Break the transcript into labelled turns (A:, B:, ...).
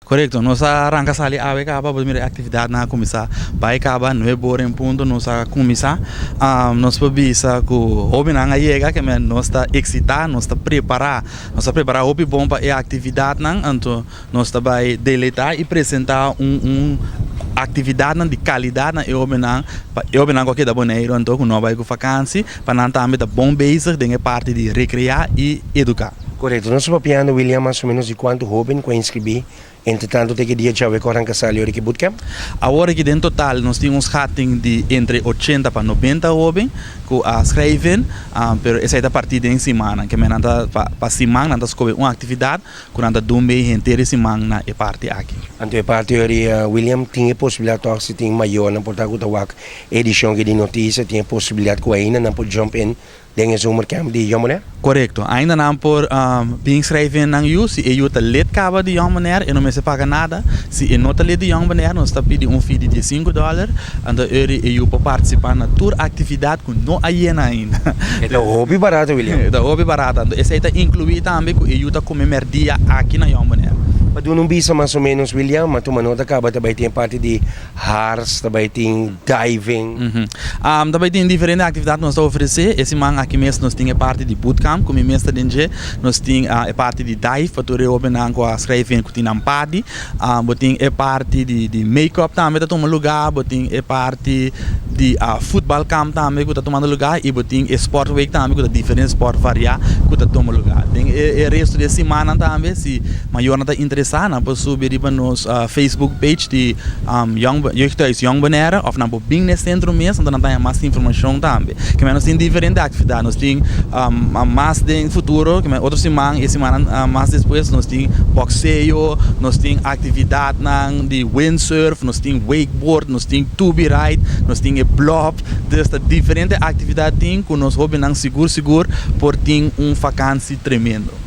A: Korekto, nos a ranka sali awe kaba, bo mira e aktividatnan a kuminsá bai kaba, 9 or en punto nos a kuminsá. Nos por bisa ku hóbennan a yega, ke men nos ta eksitá, nos ta prepará, nos a prepará hopi bon pa e aktividatnan, anto nos ta bai deleitá i presentá un aktividatnan di kalidat na e hóbennan, pa e hóbennan ku a keda Boneiru anto ku no a bai ku fakansi, pa nan tambe ta bon bezig den e parti di rekreá i eduká.
B: Korekto, nos ta papiando, William, mas o ménos di kuantu hóben ku a inskribí entre tantu te ki dia djawe ku a ranka sali ora ki bootcamp?
A: Awor aki den total nos tin un schatting di entre 80 pa 90 hóben ku a schrijven, pero esei ta partí den simannan. Ke men nan ta pa siman nan ta skohe un aktividat ku nan ta dun bei henter e siman na e parti aki.
B: Anto e parti ora, William, tin e posibilidat tòg si tin mayornan por ta ku ta wak e edishon aki di notisia, tin e posibilidat ku ainda nan por jump in den e zomerkamp di Jong Bonaire?
A: Korekto. Ainda nan por bin schrijven nan yu. Si e yu ta lid kaba di Jong Bonaire, e no mester paga nada. Si e no ta lid di Jong Bonaire, nos ta pidi un fee di $15. Anto eri e yu por partisipá na tur aktividat ku no a yena ainda.
B: E ta hopi barato, William.
A: E ta hopi barato. Anto esei ta inkluí tambe ku e yu ta kome mèrdia aki na Jong Bonaire.
B: Pa duna un bista mas o ménos, William, ma tuma nota kaba ta bai tin e parti di hars, ta bai tin diving.
A: Ta bai tin diferente aktividat nos ta ofresé. E siman aki mes nos tin e parti di bootcamp ku mi mes ta den dje. Nos tin e parti di dive pa tur e hóbennan ku a skrijf ku tin nan party. Bo tin e parti di make-up tambe ta tuma lugá. Bo tin e parti di futbalkamp tambe ku ta tumando lugá i bo tin e sportweek tambe ku ta diferente sport variá ku ta tuma lugá. Den e resto di e simannan tambe si mayornan ta interesá nan por subi riba nos Facebook page di Jeugdhuis Jong Bonaire òf nan por bin na e sentro mes anto nan ta haña mas informashon tambe. Kimen nos tin diferente aktividat, nos tin mas den futuro, kimen otro siman i e simannan mas despues nos tin bòkseo, nos tin aktividatnan di windsurf, nos tin wakeboard, nos tin tubie ride, nos tin e blob. Dus ta diferente aktividat tin ku nos hóbennan sigur sigur por tin un fakansi tremendo.